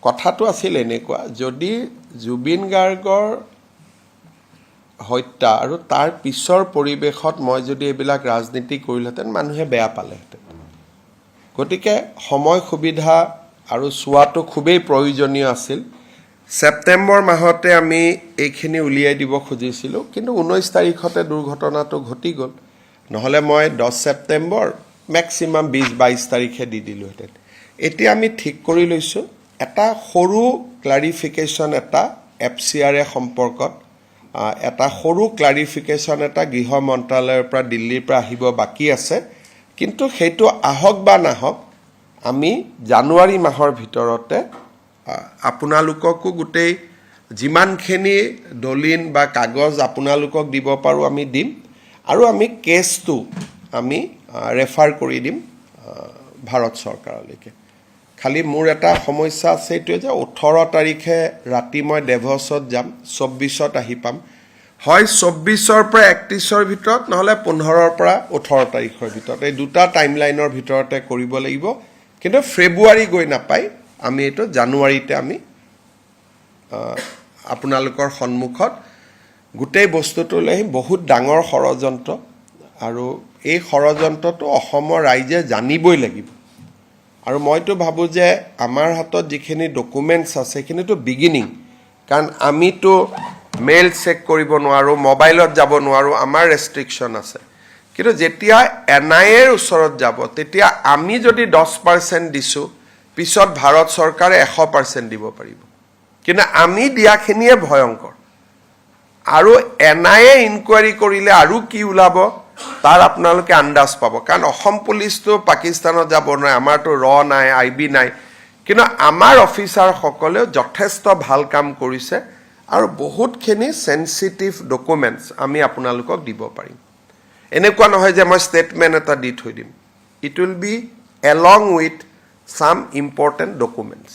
কথাটো আছিল এনেকুৱা, যদি জুবিন গাৰ্গৰ হত্যা আৰু তাৰ পিছৰ পৰিৱেশত মই যদি এইবিলাক ৰাজনীতি কৰিলোহেঁতেন, মানুহে বেয়া পালেহেঁতেন। গতিকে সময় সুবিধা আৰু চোৱাটো খুবেই প্ৰয়োজনীয় আছিল। ছেপ্টেম্বৰ মাহতে আমি এইখিনি উলিয়াই দিব খুজিছিলোঁ, কিন্তু 19 তাৰিখতে দুৰ্ঘটনাটো ঘটি গ'ল। নহ'লে মই 10 ছেপ্টেম্বৰ, মেক্সিমাম 20-22 তাৰিখে দি দিলোঁহেঁতেন। এতিয়া আমি ঠিক কৰি লৈছোঁ, এটা সৰু ক্লাৰিফিকেশ্যন এটা এফ চি আৰ এ সম্পৰ্কত এটা সৰু ক্লাৰিফিকেশ্যন এটা গৃহ মন্ত্ৰালয়ৰ পৰা, দিল্লীৰ পৰা আহিব বাকী আছে। কিন্তু সেইটো আহক বা নাহক, আমি জানুৱাৰী মাহৰ ভিতৰতে আপোনালোককো গোটেই যিমানখিনি দলিল বা কাগজ আপোনালোকক দিব পাৰোঁ, আমি দিম আৰু আমি কেছটো আমি ৰেফাৰ কৰি দিম ভাৰত চৰকাৰলৈকে। খালি মোৰ এটা সমস্যা আছে, এইটোৱে যে 18 তাৰিখে ৰাতি মই ডেভছত যাম, 24ত আহি পাম। হয় 24ৰ পৰা 31ৰ ভিতৰত, নহ'লে 15ৰ পৰা 18 তাৰিখৰ ভিতৰত, এই দুটা টাইম লাইনৰ ভিতৰতে কৰিব লাগিব। কিন্তু ফেব্ৰুৱাৰী গৈ নাপায়, আমি এইটো জানুৱাৰীতে আমি আপোনালোকৰ সন্মুখত গোটেই বস্তুটো লৈ আহিম। বহুত ডাঙৰ ষড়যন্ত্ৰ আৰু এই ষড়যন্ত্ৰটো অসমৰ ৰাইজে জানিবই লাগিব। আৰু মইতো ভাবোঁ যে আমাৰ হাতত যিখিনি ডকুমেণ্টছ আছে, সেইখিনিতো বিগিনিং। কাৰণ আমিতো মেইল চেক কৰিব নোৱাৰোঁ, মোবাইলত যাব নোৱাৰোঁ, আমাৰ ৰেষ্ট্ৰিকশ্যন আছে। কিন্তু যেতিয়া এন আই এৰ ওচৰত যাব, তেতিয়া আমি যদি 10% দিছোঁ, পিছত ভাৰত চৰকাৰে 100% দিব পাৰিব। কিন্তু আমি দিয়াখিনিয়ে ভয়ংকৰ আৰু এন I A enquiry কৰিলে আৰু কি ওলাব, তাৰ আপোনালোকে আন্দাজ পাব। কাৰণ অসম পুলিচটো পাকিস্তানত যাব নোৱাৰে, আমাৰতো ৰ নাই, আই বি নাই। কিন্তু আমাৰ অফিচাৰসকলেও যথেষ্ট ভাল কাম কৰিছে আৰু বহুতখিনি চেঞ্চিটিভ ডকুমেণ্টছ আমি আপোনালোকক দিব পাৰিম। এনেকুৱা নহয় যে মই ষ্টেটমেণ্ট এটা দি থৈ দিম। It will be along with some important documents.